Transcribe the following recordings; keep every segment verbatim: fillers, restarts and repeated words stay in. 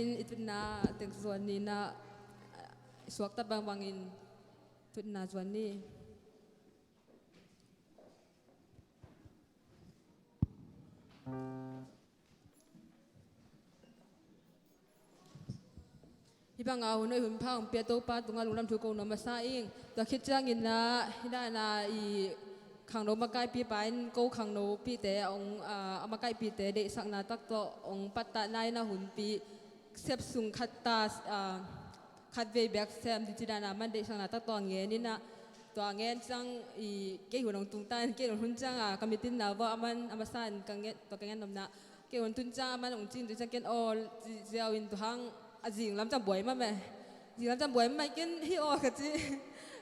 In i tutna teng zuan ni na, i suakta bangbangin tutna zuan ni. Hih banga hun hoih hun pha hong pia Topa tungah lungdam thu ko nuam masa ing. Tua khit ciangin ah, hih dana i khangno makaihpipa in ko khangno pihte hong, ah, a makaihpite deihsakna tak tawh hong pattahna in a hunpi sep sung khat ta, ah, khatvei bek sem ding ci dana man deihsakna tak tawh a ngen in ah, tua ngen ciang i kei hun hong tung ta in, kei hun hun ciang a ka mitin na vua a man a masa in ka ngen, tua ka ngen nopna. Kei hun tun ciang a man hong cin tu ciang ken aw ci ziau in tu hang a zing lam ciang buai mah meh. Zing lam ciang buai mah ken hi aw ka ci.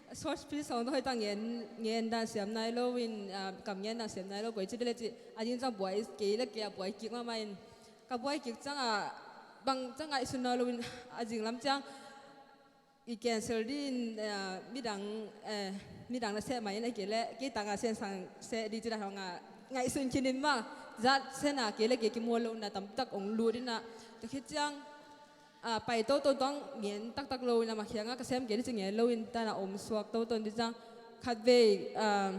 Short piece hong tawh hoih ta ngen, ngen dan siam nai lo in, ah, kam ngen dan siam nai lo koi ci dele ci. A zing ciang buai kei le kei a buai kik mahmah in. Ka buai kik ciang a bang ciang a i sun nai lo in a zing lam ciang i cancel ding in, eh, midang, eh, midang na seh mai in a kei le kei tangah sensang seh ding ci dan hong a ngaihsun khin in mah. Zat sena kei le kei kimual lo na tamtak hong lut in ah. Tua khit ciang, ah, pai toto tuang ngen taktak lo in a ma khiangah ka sem kei ding ci ngen lo in tana om suak toto in ding ciang khatvei, ah,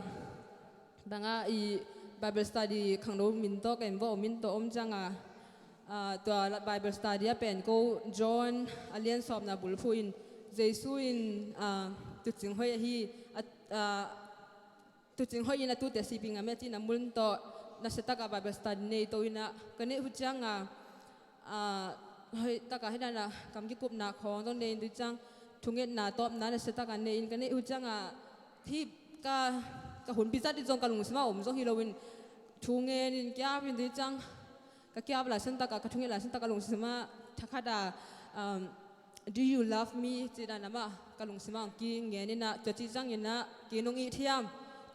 banga i Bible study khangno min tawh ka in va om in tua om ciang a, ah, tua Bible study a pen ko John a lian sawmna bulphuh in Jesu in, ah, tucing hoih ahi, ah, ah, tucing hoih in a tute siping a meh cin a mun tawh nasiataka Bible study nei to in ah ka neih uh ciang a, ah, hoih taka hih dana kam kikupna khawng zong nei in tu ciang thungetna tawpna nasiataka nei in ka neih uh ciang a hih ka, ka hunpi zat in zong ka lungsim a om zong hi lo in thu ngen in kiap in tu ciang ka kiap lai san taka, ka thunget lai san taka lungsim a thakhat a, um, "Do you love me?" ci dan amah ka lungsim a hong kingen in ah, tua ci ciangin ah, "Kei nong it hiam?"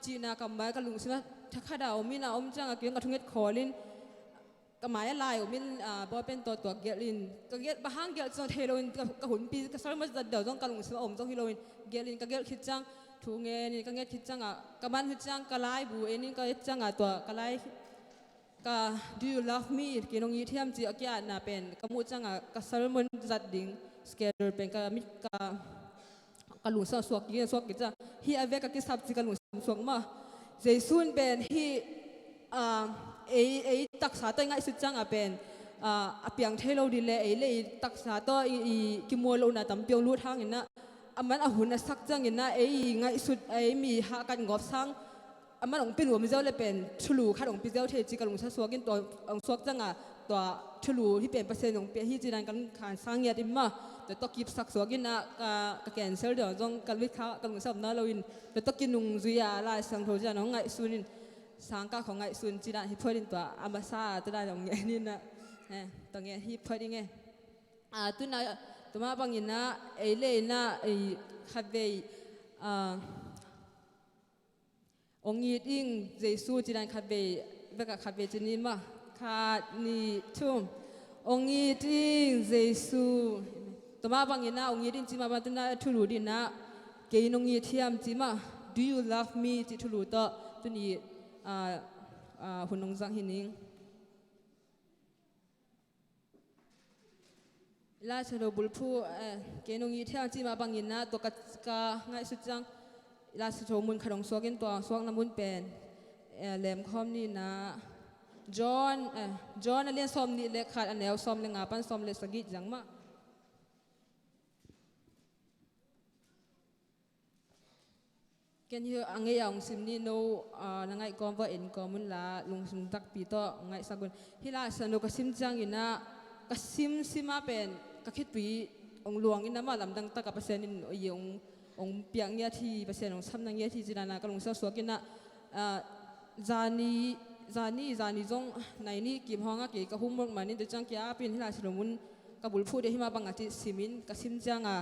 cihna kammal ka lungsim a thakhat a om in ah, om ciang a kei ka thunget khawl in ka mai a lai om in, ah, bawlpen tawh tua gelh in, ka gelh bang hang gelh zong thei lo in ka, ka hunpi ka sermon zat deuh zong ka lungsim a om zong hi lo in gelh in ka gelh khit ciang thu ngen in ka nget khit ciang a ka man khit ciang ka laibu en in ka et ciang a tua ka lai ka "Do you love me?" "Kei nong it hiam?" ci a ki-atna pen ka muh ciang a ka sermon zat ding schedule pen ka mit ka, ka lungsim suak kik, suak kik ciang hih a vek ka kisap ci ka lungsim suak mah. Jesu in pen hih, ah, ei, ei taksa tawh i ngaihsut ciang a pen, ah, a piang thei lo ding le ei le ei taksa tawh i, i kimual lohna tampi hong lut hangin ah, a man a hun a sak ciangin ah ei i ngaihsut ei mi hahkat ngawp sang a man hong pia nuam ziau le pen thulu khat hong pia ziau thei ci ka lungsim suak in tua hong suak ciang a tua thulu hih pen Pasian hong pia hi ci dan ka lungkham sang ngiat in mah. Tua tawh kipsak suak in ah ka, ka cancel deuh zong ka lutkha ka lungsim om nawn lo in tua tawh kinung zui a Lai Siangtho ci dan hong ngaihsun in sangkah khawng ngaihsun ci dan hi phot in tua a masa a tua dan hong ngen in ah, eh, tua ngen hi phot ing e. Ah, tu in ah tua mah bangin ah ei le ei in ah ei khatvei, ah, "Hong it ing Jesu," ci dan khatvei, vekah khatvei ci ni mah. Khat, nih, thum. "Hong it ing Jesu." Tua mah bangin ah "Hong it ing" ci mah bang tu in ah thulu ding in ah "Kei nong it hiam?" ci mah. "Do you love me?" ci thulu tawh tu in, ah, ah, hun hong zang hi ning. Lai Siangtho bulphuh, eh, "Kei nong it hiam?" ci mah bangin ah tua ka, ka ngaihsut ciang Lai Siangtho mun khat hong suak in tua suakna mun pen, eh, lemkhawm ni in ah John, eh, John a lian sawm nih le khat a neu sawm le nga pan sawm le sagih ciang mah. Ken hi a ngei a hong sim ni, no, ah, na ngaih kawm va en kawm un la lungsim takpi tawh ngaihsak un. Hih Lai Siangtho ka sim ciangin ah ka sim sim a pen ka khitui hong luang in ah mah lamdang tak a Pasian in hong, hong piak ngiat hi, Pasian hong samna ngiat hi ci dan a ka lungsim suak in ah, ah, zani, zani, zani zong nai nih kim hawng a kei ka homework man in tua ciang ki-ap in hih Lai Siangtho mun ka bulphuh deuh hi mah bang a ci sim in ka sim ciang a,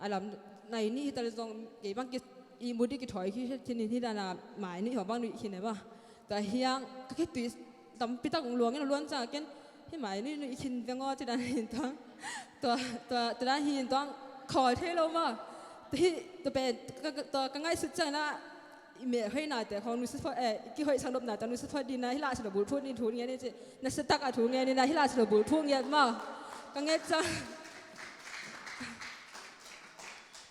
a lam nai nih hi ta le zong kei bang ki ihmut ding kithawi khi khin in hih dan a mai nih hawng bang nuih khin e mah. Tua hiang ka khitui tampi tak hong luang in a luan ciang a ken hih mai nih nuih khin veng aw ci dan hi in tuang. Tua, tua, tua dan hi in tuang khawl thei lo mah. Tua hih, tua pen, ka, ka, tua ka ngaihsut ciang in ah i meh hoihnate khawng nusia phot, eh, i kihoihsak nopnate nusia phot ding in ah hih Lai Siangtho bulphuh ni thu ngen in ci. Nasiatak a thu ngen in ah hih Lai Siangtho bulphuh ngiat mah. Ka nget ciang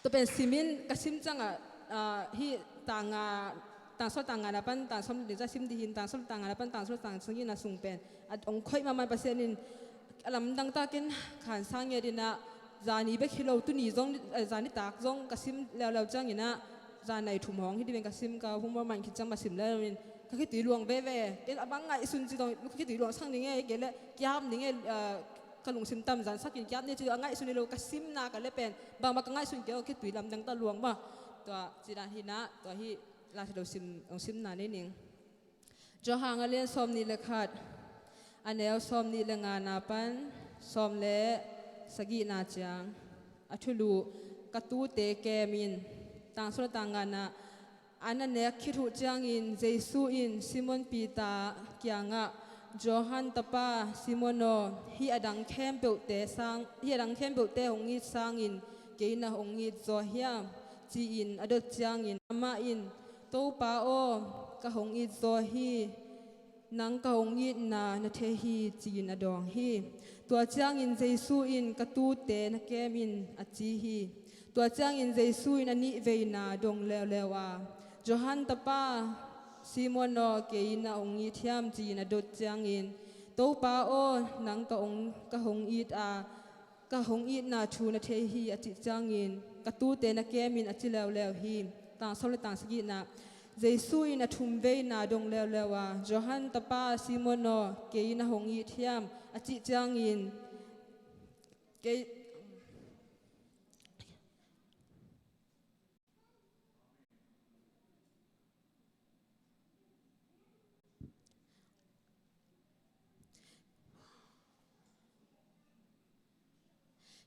tua pen simin ka sim ciangah, ah, hih tang nga, tang sawm tang nga na pan tang sawm ni ciang sim dih hin, tang sawm tang nga na pan tang sawm tang sagihna sung pen a hong khoih mahmah Pasian in a lamdang takin khansa ngiat in ah, zani bek hi lo, tuni zong, eh, zani tak zong ka sim leuleu ciangin ah, zan nai thum hong hi dih pen ka sim, ka homework man khit ciang mah sim leuleu in ka khitui luang veve. Ken a bang ngaihsun ci dong, ka khitui luang sang ning e, kei le kiap ning e, ah, ka lungsim tam zan sakin kiap ni ci dong, a ngaihsun hi lo, ka simna ka le pen bangmah ka ngaihsun kei, ka khitui lamdang ta luang mah. Tua ci dan hi na, tua hi Lai Siangtho sim, hong simna nei ning. Johan a lian sawm nih le khat, a neu sawm nih le nga na pan sawm le sagihna ciang, a thulu, ka tute kem in. Tang sawm le tang nga na, an a nek khit uh ciangin Jesu in Simon Peter kiangah, Johan tapa Simon aw, hih a dang khempeuhte sang, hih a dang khempeuhte hong it sangin kei na hong it zaw hiam? Ci-in a dot ciangin amah in, Topa aw, ka hong it zaw hi, nang ka hong itna na thei hi, ci-in a dawng hi. Tua ciangin Jesu in, ka tute na kem in, a ci hi. Tua ciangin Jesu in a nihveina dong leuleu a, Johan tapa Simon aw, kei na hong it hiam? Ci-in a dot ciangin, Topa aw, nang ka hong, ka hong it a, ka hong itna thu na thei hi, a cih ciangin, ka tute na kem in, a ci leuleu hi. Tang sawm le tang sagihna, Jesu in a thumveina dong leuleu a, Johan tapa Simon aw, kei na hong it hiam? A cih ciangin, kei,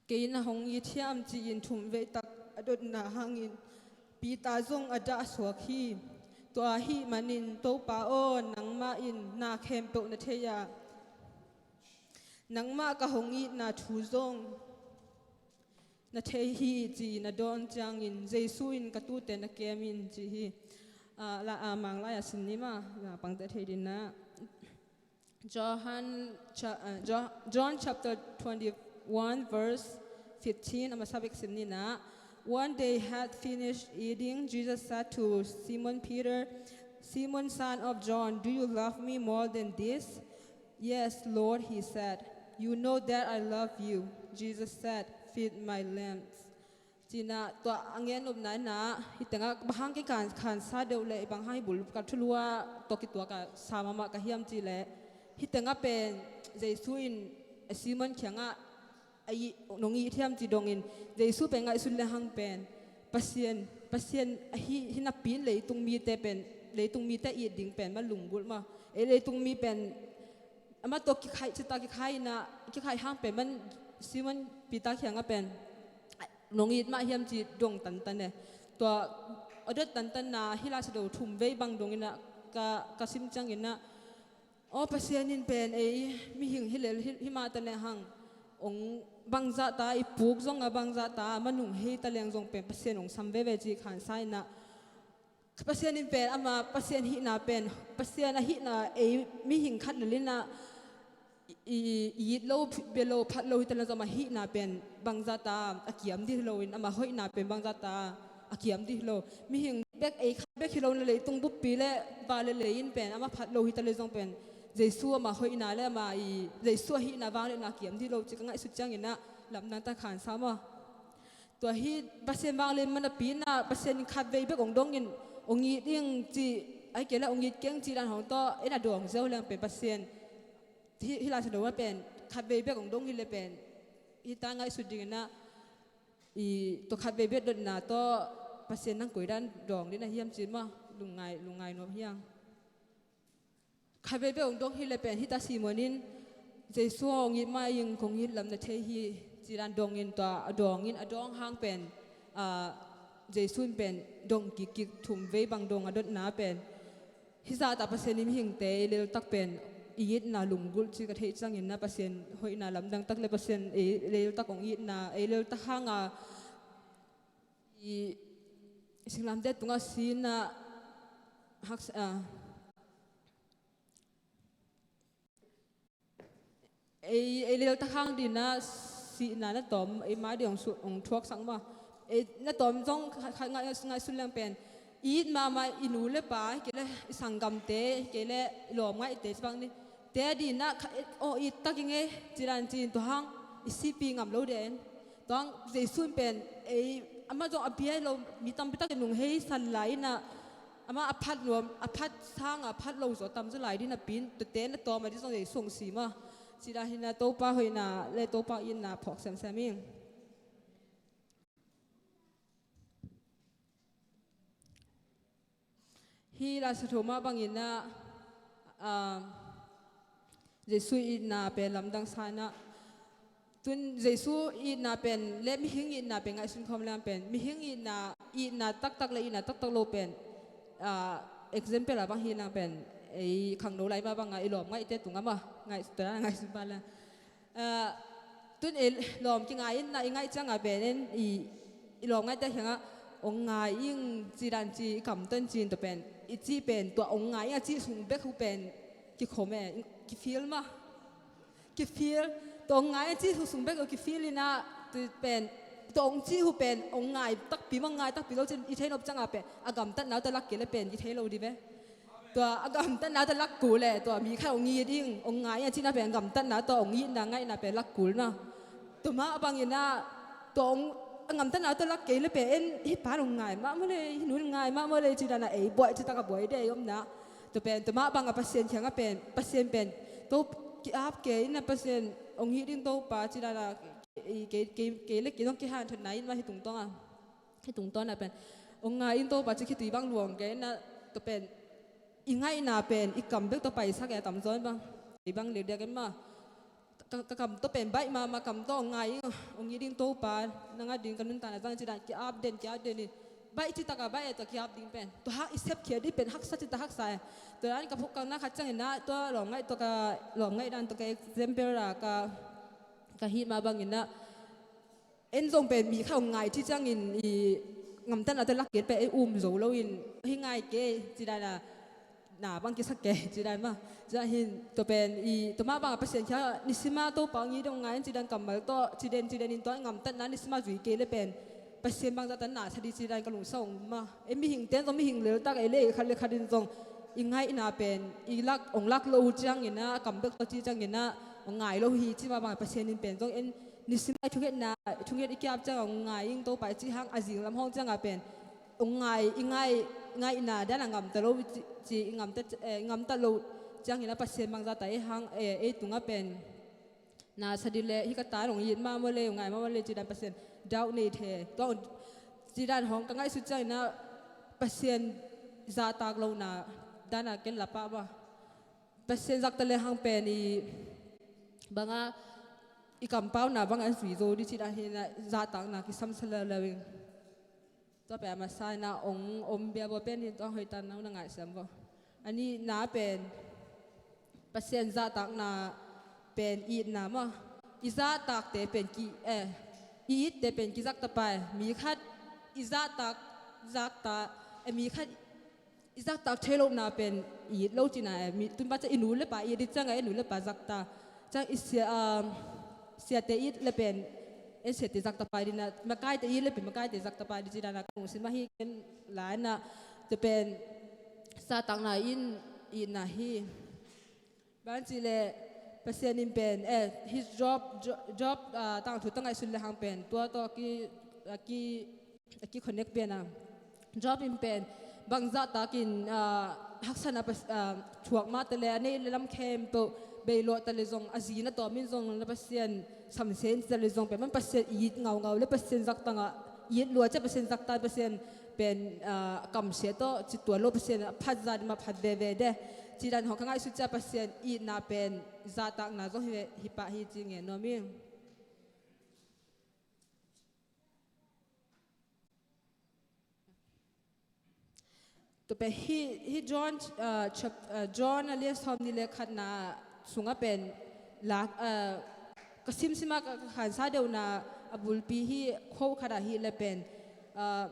kei na hong it hiam? Ci-in thumvei tak a dotna hangin Peter zong a dah suak hi. Tua ahih manin, Topa aw, nangmah in na khempeuh na thei a, nangmah ka hong itna thu zong na thei hi, ci-in a dawng ciangin, Jesu in, ka tute na kem in, ci hi. Ah, la, ah, Mang lai-ah sim ni maw, ah, pangte thei dingin ah. Johan cha-, ah, Jo-, John chapter twenty-one, verse fifteen, a masa bek sim ni ah. When they had finished eating, Jesus said to Simon Peter, Simon, son of John, do you love me more than this? Yes, Lord, he said. You know that I love you. Jesus said, feed my lambs. Ci-in ah, tua a nopna in ah, hih tengah bang hang kei khan, khansa deuh leh, bang hang hih bul ka thulu ah tawh kituak a sa mahmah ka hiam cih leh, hih tengah pen Jesu in Simon kiangah, a it, nong it hiam ci dongin, Jesu pen ngaihsun le hang pen Pasian, Pasian ahi, hi napi in leitung mite pen, leitung mite it ding pen mah lunggulh mah. Ei leitung mi pen amah tawh kikhai, cita kikhai in ah, kikhai hang pen mah Simon Peter kiangah pen nong it mah hiam ci dong tantan e. Tua a dot tantanna, hih Lai Siangtho thumvei bang dongin ah ka, ka sim ciangin ah, aw, Pasian in pen ei mihing hi lel, hi, hih mah ta lehang, hong bangzahta, i puk zong a bangzahta, a manung hei ta leng zong pen Pasian hong sam veve ci khansa in ah, Pasian in pen ama, Pasian hihna pen, Pasian ahihna ei mihing khat lel in ah, i, i, i it lo, bia lo, phat lo hi ta leng zong ama hihna pen bangzahta a kiam dih lo in, ama hoihna pen bangzahta a kiam dih lo. Mihing bek, ei khat bek hi lo in ah, leitung buppi le va le lei in pen ama phat lo hi ta leng zong pen Jesu ama hoihna le ama i, Jesu ahihna vangliatna a kiam dih lo ci ka ngaihsut ciangin ah lamdang ta khansa maw. Tua hi Pasian vangliatna napi in ah, Pasian in khatvei bek hong dongin, hong it ing ci, ahih kei leh hong it keng ci dan hong tawh, ei na dawng ziau leng pen Pasian, hih, hih Lai Siangtho ah pen khatvei bek hong dong hi leh pen, hih ta ngaihsut dingin ah, i, tua khatvei bek dotna tawh Pasian nang koi dan dawng ding na hiam ci mah, lungngai, lungngai nuam hi hang. Khatvei bek hong dong hi leh pen, hih ta Simon in, Jesu hong it mah ing, kong it lam na thei hi, ci dan dongin tua a dawngin, a dawng hang pen, ah, Jesu in pen dong kikkik, thumvei bang dong a dotna pen, hih zahta Pasian in mihingte ei leltak pen i itna lunggulh ci ka theih ciangin ah, Pasian hoihna lamdang tak le Pasian ei leltak hong itna, ei leltak hang a, i, singlamteh tungah si in ah, haksa, ah, ei, ei leltak hang dingin ah itna na tawm, ei ma ding hong su-, hong thuaksak maw. Ei na tawm zong kha-, kha-, ngai-, ngaihsun leng pen, i it mahmah i nu le pa, hi kei le i sanggamte, hi kei le i lawm ngaihte ci bang ni. Te adingin ah kha-, aw, it tak ing ei, ci dan ci-in tua hang i sihpih ngam lo den. Tua hang Jesu in pen, ei, amah zong a bia hi lo, mi tampi tak in hong heisan lai in ah, amah a phat nuam, a phat sang a phat lo zaw tam zaw lai ding napi-in, tuate na tawm a ding zong Jesu hong si maw. Ci dan hi-in ah Topa hoihna le Topa itna phawk semsem ing. Hih Lai Siangtho mah bangin ah, um, Jesu itna pen lamdang sa in ah, tun Jesu itna pen le mihing itna pen ngaihsun khawm leng pen, mihing itna, itna taktak le itna taktak lo pen, ah, example a bang hi leng pen, ei khangno lai mah bang a i lawm ngaihte tungah maw, ngaih-, tua ngaihsun pah leng. Ah, tun ei lawm kingai in ah i ngaih ciangah pen en i, i lawm ngaihte kiangah hong ngai ing ci dan ci i kam tawh in ci-in tua pen, i cih pen tua hong ngai ing a cih sung bek uh pen kikhawm e, kifeel maw. Kifeel, tua hong ngai ing a cih sung bek uh kifeel in ah, tua pen, tua hong cih uh pen hong ngai takpi maw, hong ngai takpi lo ci-in i thei nop ciangah pen a gamtatna uh tawh lak kei le pen i thei lo ding ve. Tua a gamtatna tawh lak kul e, tua mi khat hong it ing, hong ngai ing a cihna pen a gamtatna tawh hong itna ngaihna pen lak kul na. Tua mah bangin ah, tua hong, a gamtatna tawh lak kei le pen en, hih pa in hong ngai mahmah le, hih nu in hong ngai mahmah le, ci dan a ei buai, ci tak a buai ding a i omna. Tua pen, tua mah bang a Pasian kiangah pen, Pasian pen, to ki-ap kei in ah Pasian, hong it ding Topa, ci dan a, kei, kei, kei, kei le kei zong kihanthawn nai in mah hih tungtawn a. Hih tungtawn ah pen hong ngai ing Topa ci khitui bang luang kei in ah, tua pen i ngaihna pen i kam bek tawh paisak e, a tamzaw in bang. Kei bang leh diak in mah. Ka, ka kam tawh pen baih mahmah, kam tawh hong ngai ing, hong it ding Topa, nang ading ka nuntakna zang ci dan ki-ap den, ki-ap den in. Baih ci tak a baih e, tua ki-ap ding pen. Tua hang i sepkhiat ding pen haksa ci tak haksa e. Tua dan ka phawk kikna khat ciangin ah, tua lawm ngaih, tua ka lawm ngaih dan, tua ka example a ka, ka hih mah bangin ah, en zong pen mi khat hong ngai cih ciangin i gamtatna tawh lak kei pen ei um zo loin, hih ngai kei ci dan a, na bang kisak kei ci dan mah. Ci dan hi-in tua pen i, tua mah bang a Pasian kiangah nisim a Topa hong it ding hong ngai in ci dan kammal tawh, ci den, ci den in tua i gamtatna nisim a zui kei le pen Pasian bangzah tak na sa ding ci dan ka lungsim ah om mah. Ei mihingte in zong mihing lel tak ei le ei khat le khat in zong i ngaihna pen i lak, hong lak lo uh ciangin ah, a kam bek tawh cih ciangin ah hong ngai lo hi cih mah bang a Pasian in pen zong en nisim a i thungetna, thunget i ki-ap ciangah hong ngai ing Topa i cih hang a zing lam hawng ciangah pen hong ngai, i ngai, ngaihna dan a gamta lo ci, ci, i gamta, eh, i gamta lo ciangin ah Pasian bangzah tak ei hang, eh, ei tungah pen na sa ding le, hih ka ta in hong it mahmah le, hong ngai mahmah le ci dan Pasian doubt nei thei. Tua hong ci dan hong ka ngaihsut ciangin ah Pasian zahtak lohna dan a ken la pah mah. Pasian zahtak le hang pen i bang a i kampauna bang a zui zo ding ci dan hi-in ah zahtakna kisam sa leuleu ing. Tua pen a masa in ah hong om biabua pen hi-in tua hoih tak na uh na ngaihsiam vo. A nihna pen Pasian zahtakna pen itna maw. I zahtakte pen ki, eh, i itte pen kizahtak pah e. Mi khat i zahtak, zahtak, eh, mi khat i zahtak thei lohna pen it lo cihna e. Mi, tun pa ciang i nu le pa it ding ciangah i nu le pa zahtak. Ciang i sia, um, siate it le pen en siate zahtak pah ding na, makaite it le pen makaite zahtak pah ding ci dan a ka lungsim ah hi ken la in ah, tua pen zahtakna in itna hi. Bang ci leh Pasian in pen, eh, hih Job, Jo-, Job, ah, tangthu tang ngaihsun le hang pen tua tawh a ki, a ki, a ki connect pen a. Job in pen bang zahtakin, ah, haksatna pas-, ah, thuak mah ta le a neih le lam khempeuh beilawh ta le zong a zi na tawm in zong na Pasian samsia in ta le zong pen man Pasian it ngaungau le Pasian zahtakna it lua ciah Pasian zahtak Pasian pen, ah, a kamsia tawh ci tuan lo Pasian a phat zah ding mah phat veve de. Ci dan hong ka ngaihsut ciah Pasian itna pen zahtakna zong hi, hi pah hi ci ngen nuam ing. Tua pen hih, hih John, ah, chap-, ah, John a lian sawm nih le khatna sungah pen lak, ah, ka simsim a ka, ka khansa deuhna a bulpi hih quote khat ah hih le pen, ah,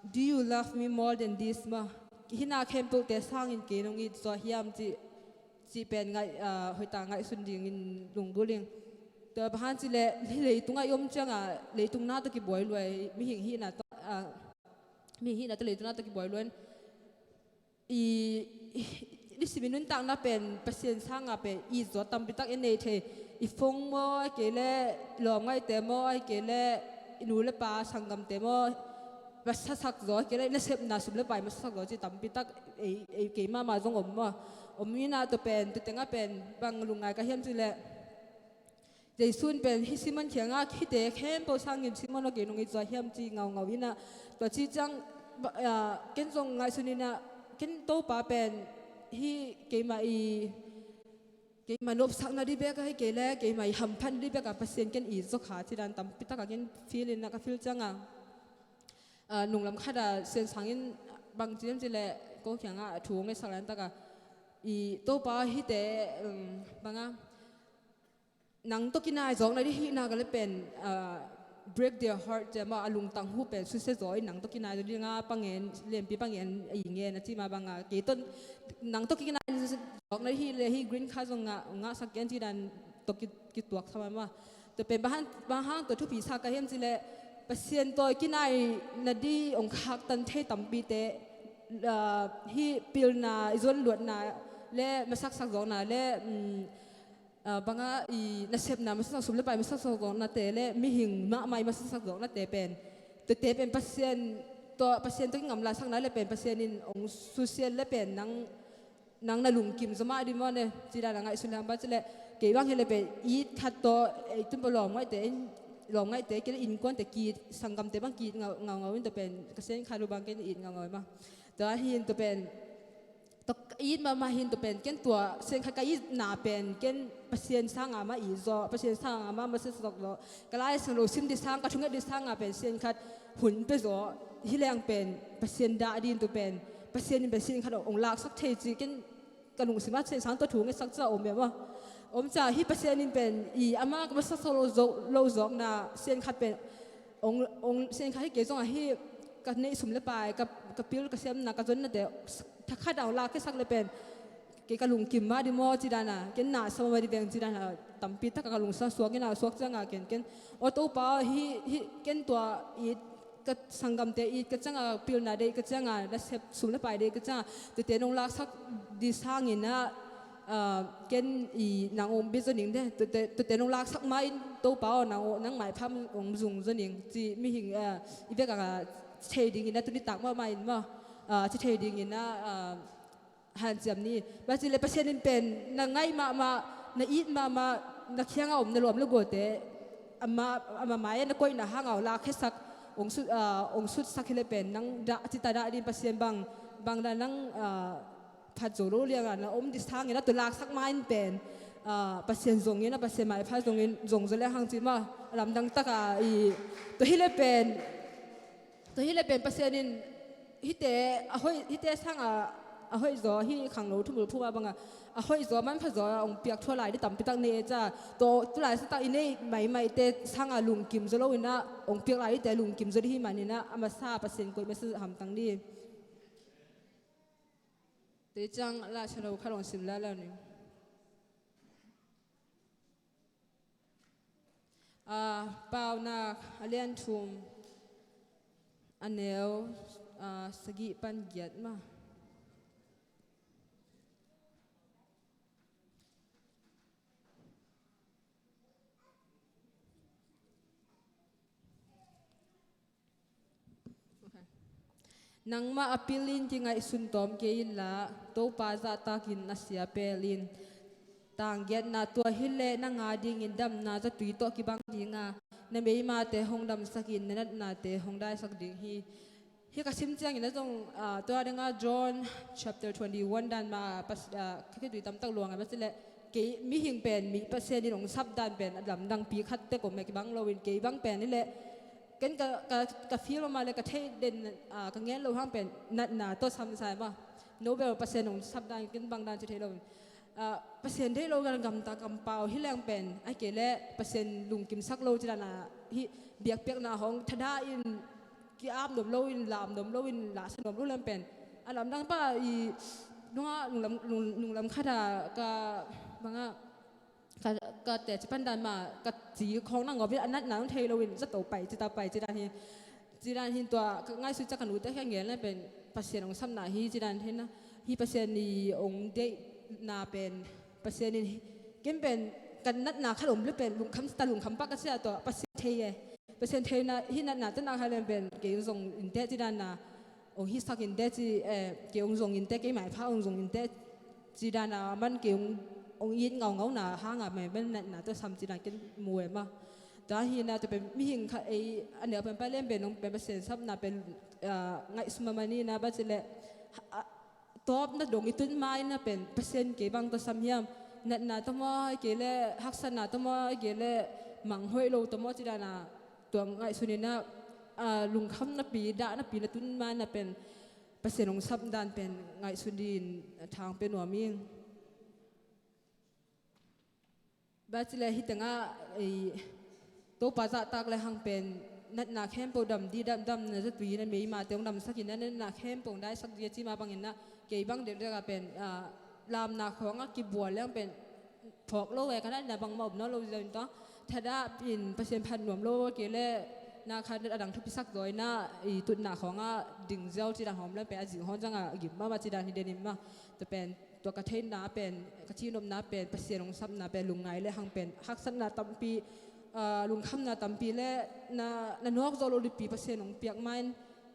"Do you love me more than this?" maw. Hih na khempeuhte sangin kei nong it zaw hiam cih, cih pen ngaih, ah, hoih tak ngaihsun dingin lunggulh ing. Tua bang hang cih leh hih leitungah i om ciangah leitung na tawh kibuai lua, mihing hihna tawh, ah, mihing hihna tawh leitung na tawh kibuai lua in, i, i, i simin nuntakna pen Pasian sangah pen i zawh tampi tak i nei thei. I phone maw, ahih kei leh lawmngaihte maw, ahih kei leh i nu le pa sanggamte maw, masasak zaw, ahih kei leh i nasepna sum le pai masasak zaw cih tampi tak ei, ei kei mahmah zong om maw. Om inah tua pen, tua tengah pen bang lungngai ka hiam cih leh Jesu in pen hih Simon kiangah hihte khempeuh sangin Simon aw, kei nong it zaw hiam ci ngaungau inah, tua ci ciang, ba-, ah, ken zong ngaihsun inah, ken Topa pen hih keimah i, keimah nopsakna ding bek ahih kei leh keimah i hamphatna ding bekah Pasian ken it zaw kha ci dan tampi takah ken feel inah, ka feel ciangah, ah, nunglam khatah Sian Sang in bang ci hiam cih leh ko kiangah thu hong ngetsak lai takah, i Topa hihte, um, bangah nang tawh kinai zawkna ding hihna ka le pen, ah, break their heart, ci mah, a lungtang huh pen susia zaw in nang tawh kinai zaw ding a, pangen, lianpi pangen a i ngen a ci mah bangah, kei tawh nang tawh kinai zawkna ding hih leh hih green card zong ngah, ngahsak ken ci dan tawh ki, kituak sa mah mah. Tua pen bang hang, bang hang tua thupi sa ka hiam cih leh Pasian tawh kinaina ding hong khaktan thei tampite, ah, hih pilna, i zuan luatna le masaksak zawkna le, um, ah, bangah i nasepna masasak sum le pai masasak zawknate le mihing mahmah i masasak zawknate pen, tuate pen Pasian tawh, Pasian tawh kingamlasakna le pen Pasian in hong susia le pen nang, nang na lungkim zaw mah ding maw ne, ci dan a ngaihsun le hang bang cih leh, kei bang hi le pen it khat tawh, ei tun pa lawmngaihte in, lawmngaihte kei le innkuante ki-it, sanggamte bang ki-it ngau, ngaungau in tua pen ka Sian khat uh bang ken it ngaungau in mah. Tua hi in tua pen tua ka it mahmah hi in tua pen ken tua Sian khat ka itna pen ken Pasian sangah mah it zaw, Pasian sangah mah masasak zaw. Ka Lai Siangtho sim ding sang, ka thunget ding sangah pen Sian khat hun pia zaw. Hih leng pen Pasian dah ding tua pen, Pasian in pen Sian khat hong laksak thei cih ken ka lungsimah Sian Sang tawh thu ngetsak ciang om mah. Om ciang hih Pasian in pen i amah ka masasak lo zawk, lo zawkna Sian khat pen hong, hong, Sian khat hi kei zongah hih ka neih sum le pai, ka, ka pil, ka siamna, ka zonnate thakhat ah hong lakkhiasak le pen kei ka lungkim mah ding maw ci dan a, ken na sa mah ding veng ci dan a, tampi tak ka lungsim suak in a, suak ciangah ken, ken, aw Topa, hih, hih ken tua it, ka sanggamte it ka ciangah, pilna deih ka ciangah, nasep sum le pai deih ka ciangah, tuate nong laksak ding sangin ah, ah, ken i nang hong bia zaw ning de, tuate, tuate nong laksak ma-in Topa aw, nang, nang maipha hong zong zaw ning ci mihing, ah, i vekah a ci thei dingin ah, tuni tak mahmah in maw, ah, ci thei dingin ah, ah, hanciam ni. Bang ci le Pasian in pen na ngaih mahmah, na it mahmah, na kiangah om na lawm le gualte amah, amah mai-ah na koihna hangah hong lakkhiasak, hong sut, ah, hong sutsak hi le pen nang dah, cita dah ding Pasian bang, bang dah nang, ah, phat zo lo liangah na om ding sangin ah tua laksak ma-in pen, ah, Pasian zongin ah, Pasian maipha zongin zong zaw le hang ci mah, a lamdang takah i tua hi le pen Tua hi le pen Pasian in hihte a hoih, hihte sangah a hoih zaw, hih khangno thumul phuma bangah a hoih zaw, manpha zaw hong piak thuah lai ding tampi tak nei e ca. Tua tu lai sa tak i neih maimaite sangah lungkim zaw lo in ah, hong piak lai dingte lungkim zaw ding hi manin ah, a masa Pasian koih masa hamtang ding. Tua ciang Lai Siangtho khat hong sim lai lai ning. Ah, Paunak a lian thum, a neu, ah, sagih pan giat mah. Nangmah a pilin kingaihsun tawm kei inla, Topa zahtakin na sia pelin. Tanggiatna tua hileh nang a dingin damna zatui tawh kibang dinga, na meimate hong damsakin na natnate hong daisak ding hi. Hih ka sim ciangin a zong, ah, tua dinga John chapter twenty-one dan ma, pas, ah, ka khitui tamtak luang a, bang cileh kei mihing pen mi Pasian in hong sap dan pen a lamdangpi khat tek om e, kibang loin kei bang pen hileh ken ka, ka, ka feel mah le ka theih den, ah, ka ngen loh hang pen natna tawh samsai mah. No bel Pasian hong sap dan ken bang dan ci thei loin, ah, Pasian deih lo gamta kampau hi leng pen, ahih kei leh Pasian lungkimsak lo ci dan a, hih biakpiakna hong thadah in ki-ap nuam loin, lam nuam loin, lahsa nuam lo leng pen a lamdang pah i nungah nunglam, nung, nunglam khatah ka bangah Ka, ka teci pan dan mah ka ci khawng na ngawp in a natna hong thei loin zato pai ci ta pai ci dan hi. Ci dan hin tua ka ngaihsut ciang ka nute khia ngel na pen Pasian hong sapna hi ci dan hin na. Hi Pasian i hong deihna pen Pasian in ken pen ka natna khat om le pen lungkham ta lungkham pak ka cia tua Pasian thei e. Pasian theina hi natna tena khat le pen kei hong zong in teh ci dan na. Hong hisak in teh ci, eh, kei hong zong in teh kei maipha hong zong in teh ci dan a man kei hong, hong it ngaungauna hanga mai man natna tua sam ci dan ken mu e ma. Tua hi na tua pen mihing khat ei a neu pen pa lem pen hong pen Pasian sapna pen, ah, ngaihsut mahmah ni na ba ci le, ah, tawpna dong i tun ma in na pen Pasian kei bang tua sam hiam, natna tua maw, kei le haksatna tua maw, kei le manghoih lo tua maw ci dan a tua ngaihsun in na, ah, lungkham napi, dah napi na tun ma in na pen Pasian hong sap dan pen ngaihsun dingin thang pia nuam ing. Bacile hih tengah ei Topa zahtak le hang pen natna khempeuh dam dih dam dam na zatui na meima te hong damsak in na natna khempeuh hong daisak dih a ci mah bangin na kei bang deuhdeuh a pen, ah, lamna khawngah kibual le hang pen phawk lo e ka natna bangmah om nawn lo zia in tawh thadah in Pasian phat nuam lo kei le na kha a dang thupisak zaw in na i tutna khawngah ding ziau ci dan hawm le pen a zing hawn zangah gim mahmah ci dan hi den in mah. Tua pen tua ka theihna pen ka cihnopna pen Pasian hong sapna pen lungngai le hang pen haksatna tampi, ah, lungkhamna tampi le na, na nawk zawh loh lipi Pasian hong piak ma in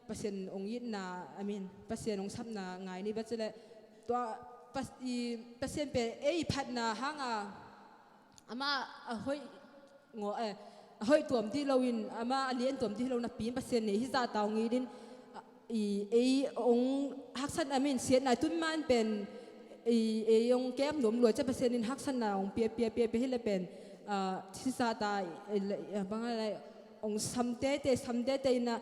Pasian hong itna, I mean, Pasian hong sapna ngai ni bacile tua Pas-, i, Pasian pen ei phatna hanga amah a hoih ngaw, eh, a hoih tuam dih loin amah a lian tuam dih lo napi in Pasian nei hi zahta hong it in, ah, i, ei hong haksat a min siatna i tun man pen i, ei hong kem nuam lua cia Pasian in haksatna hong pia pia pia pia hi le pen, ah, hi zahta, eh, bang a lai hong sam tete sam tete in a,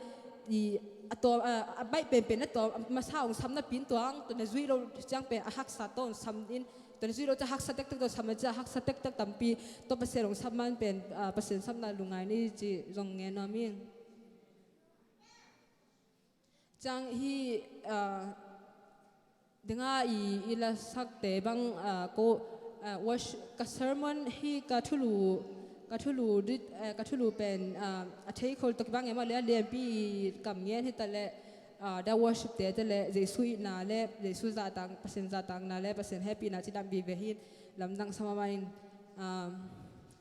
i, a tawm, ah, a baih penpen a tawm a masa hong sam napi in tuang tua na zuih lo ciang pen a haksa tawh hong sam in tua na zuih lo cia haksa tektek tawh sam a cia haksa tektek tampi tawh Pasian hong sam man pen, ah, Pasian sapna lungngai ni ci zong ngen nuam ing. Ciang hi, ah, denga i, i lasakte bang, ah, ko, ah, worship, ka sermon hi ka thulu, ka thulu dit, eh, ka thulu pen, ah, a theikhol tawh kibang e maw le a lianpi i kam ngen hi ta le, ah, da worship te te le Jesu itna le Jesu zahtak, Pasian zahtakna le Pasian hehpihna ci dam vive hi lamdang sa mahmah ing. Ah,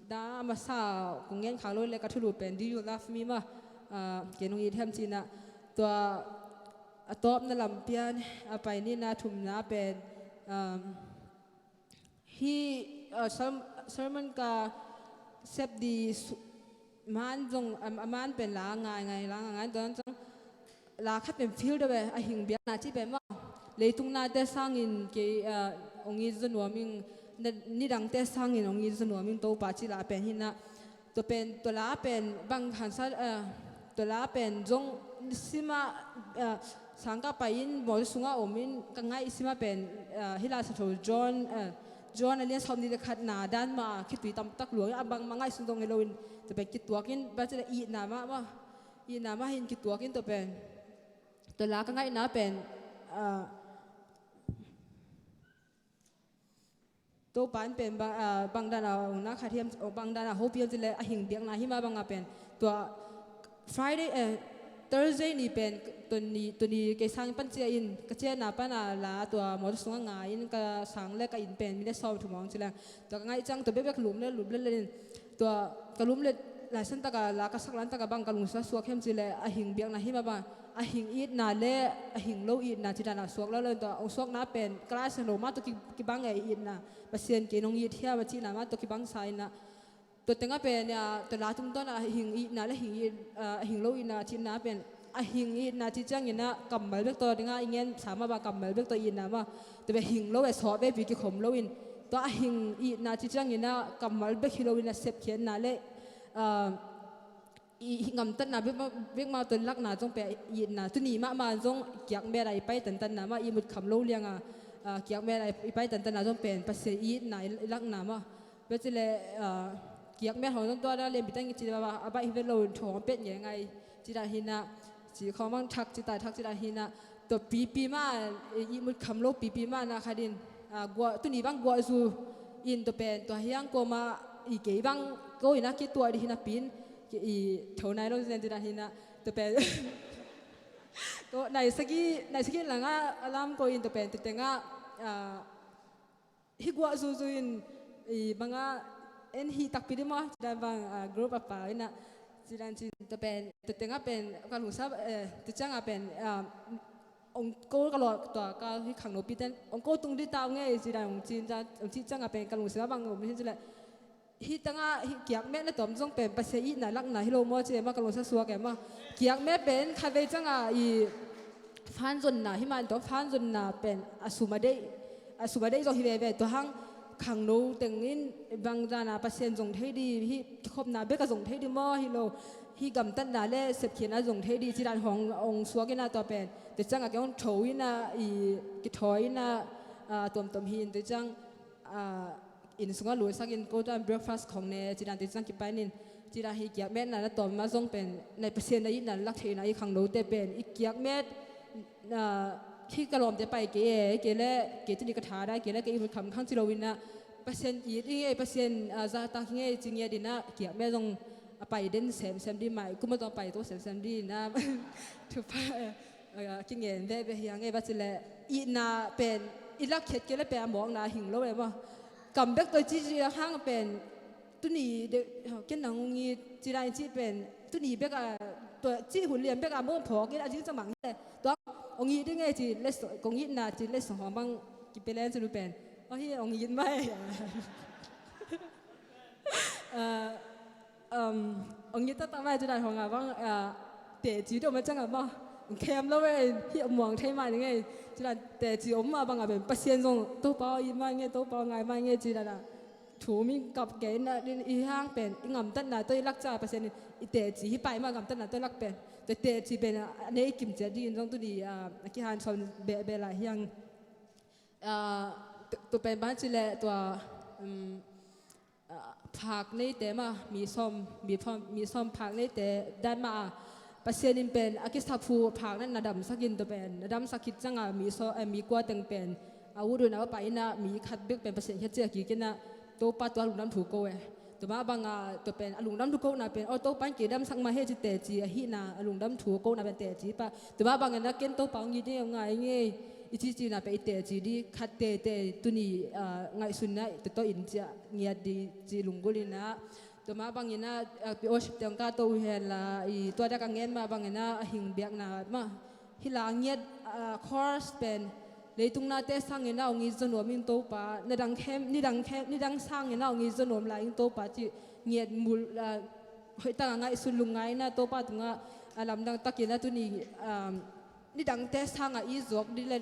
da masa kong ngen khak lo le ka thulu pen Do You Love Me mah, ah, kei nong it hiam ci na tua a tawpna lam pian a pai ni na thumna pen, um, hi, uh, serm-, sermon ka sep di su-, man zong, um, a man pen la ngai ngai la ngai ngai tuan zong la khat pen feel deuh e a hing biakna ci pen maw leitung nate sangin kei, uh, hong it zaw nuam ing na, nidangte sangin hong it zaw nuam ing Topa ci la pen hi na. Tua pen, tua la pen bang hansa, eh, tua la pen zong sima, eh, sangkah pai in mawtaw sungah om in ka ngaih sima pen, eh, hih la sa tho John, eh, John a lian sawm nih le khatna dan mah khitui tamtak luang in a bangmah ngaihsun zong hi lo in tua pen kituak in bacile itna mah mah itna mah hin kituak in tua pen tua la ka ngaihna pen, eh, Topa in pen bang, ah, bang dan a hong na khat hiam, oh, bang dan a hopih hiam cih leh a hing biakna hi mah bang a pen tua Friday, eh, Thursday ni pen tua ni, tua ni kei sang pan cia in ka ciahna pan a la tua mawtaw sungah nga in ka sang le ka inn pen minute sawm thum hong ci leng tua ka ngaih ciang tua bekbek lum le lum le le in tua ka lum le laisan taka la ka sak lan taka bang ka lungsim suak hiam cih leh a hing biakna hi mah bang a hing itna le a hing lo itna ci dan a suak lo lo in tua hong suakna pen ka laisan lo mah tua ki, kibang e itna Pasian kei nong it hiam a cihna mah tua kibang sa in a tua tengah pen a tua la tungtawn a hing itna le hing it, a hing lo itna cihna pen a hing itna ci ciangin a kammal bek tawh dingah i ngen sa mah bang kammal bek tawh itna mah tua pen hing lo e sawt veipi kikhom lo in tua a hing itna ci ciangin a kammal bek hi lo in a sepkhiatna le, a, i, i ngamtatna bek mah, bek mah tua lakna zong pen itna tuni mahmah zong kiakmet a i pai tantanna mah i mut kham lo liang a, a, kiakmet a i pai tantanna zong pen Pasian itna i lakna mah. Bacile, a, kiakmet hong zong tua da lian bitang i ci a baih hi vet lo in thawng pet nge ngai ci dah hi na ci khawng bang thak ci ta thak ci dah hi na tua pipi mah i mut kham lo pipi mah na khat in, a, guah, tuni bang guah zu in tua pen tua hiang kuama i kei bang ko ina kituah di hina pin i tho nai lo zen ti dan hina tua pen ko nai sagi nai sagi langa alam ko in tua pen tua tenga, ah, hi guah zuzu in i banga en hi takpi di maw, ci dan bang, ah, group a pau ina ci dan cin tua pen tua tenga pen ka lungsa, eh, tua cianga pen, ah, ong ko ka lawh tua ka hi khangnopi ten ong ko tung di tau ngei ci dan ong cin dan ong ci cianga pen ka lungsa bang ong hin ci le hi tanga hi kiakmet na tom zong pen Pasian itna lakna hi lo maw ci le maw ka lungsa suak e maw. Kiakmet pen khatvei cianga i fan zonna hi man tawh fan zonna pen a sum a deih, a sum a deih zong hi veve tua hang khangno tengin bang dana Pasian zong thei di hi kikhopna bek a zong thei di maw hi lo hi gamtatna le sepkhiatna zong thei di ci dan hong ong suak ina tua pen tua cianga kei hong tho ina i kithawi ina, ah, tuamtuam hi in tua ciang, ah, inn sungah luisak in ko tuan breakfast khong ne ci dan tua ciang kipan in ci dan hi kiakmetna na tawm ma zong pen nai Pasian na itna lak theihna i khangnote pen i kiakmet na hi ka lawmte pai kei e kei le kei tuni ka tha dai kei le kei i mut kham khang ci lo ina Pasian it i ngei Pasian, ah, zahtak hi ngei ci ngiat ina kiakmet zong a pai den semsem di mai kuma tawng pai to semsem di ina thupha, eh, ah, kingen veve hi a ngei ba ci le itna pen i lak khiat kei le pen a mawkna hing lo e maw. Kam bek toi ci ci a hang pen tuni de ken nang ong it ci lai ci pen tuni bek a tua ci hun lian bek a mawng phawk in a zing camang hi le tua ong it ding e ci le kong itna ci le song hong bang kipelen ci lu pen ahi ong it mai. Ah, um, ong it taktak mai ci dan hong a bang, ah, teci dom a ciang a maw ong khem lo e hi a muang thei mai ding e ci dan teci om a bang a pen Pasian zong Topa it mai nge Topa ngai mai nge ci dan a thu min kap kei na din i hang pen i ngamtatna tawh i lak ca Pasian in i teci hi pai ma ngamtatna tawh i lak pen tua teci pen a nei kim ciat dingin zong tuni, ah, a kihan sawn beh beh lai hiang, ah, tu, tu pen ban ci le tua, um, ah, phak neite ma mi sawm mi phawm mi sawm phak neite dan ma a Pasian in pen a kisaphu phak na na damsak in tua pen na damsak khit cianga mi saw, eh, mi kua teng pen a ut un a va pai ina mi khat bek pen Pasian khat ci a kik ina Topa tua lungdam thu ko e. Tua mah banga tua pen a lungdam thu kona pen aw Topa in kei damsak mah he ci teci ahina a lungdam thu kona pen teci pa. Tua mah bangin a ken Topa ong it ding ong ngai ngei i ci cina pen i teci di khat tete tuni, ah, ngaihsunna i tawh in cia ngiat di ci lunggulh ina. Tua mah bangin a, ah, worship teng ka to uh hen la i tua dak a ngen mah bangin a hing biakna mah hi la ngiat, ah, chorus pen leitung nate sangin a ong it zaw nuam in Topa na dang khem ni dang khem ni dang sangin a ong it zaw nuam lai in Topa ci ngiat mul, ah, hoih taka ngaihsun lungngaina Topa tunga a lamdang takin a tuni, um, ni dangte sanga i zuak di le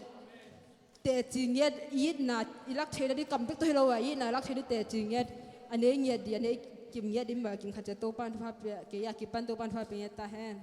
teci ngiat itna i lak theina di kam bek tawh hi lo a itna lak theina di teci ngiat a nei ngiat di a nei kim ngiat di ma kim khat cia Topa in thupha pia kei a kipan Topa in thupha pia ngiat ta hen.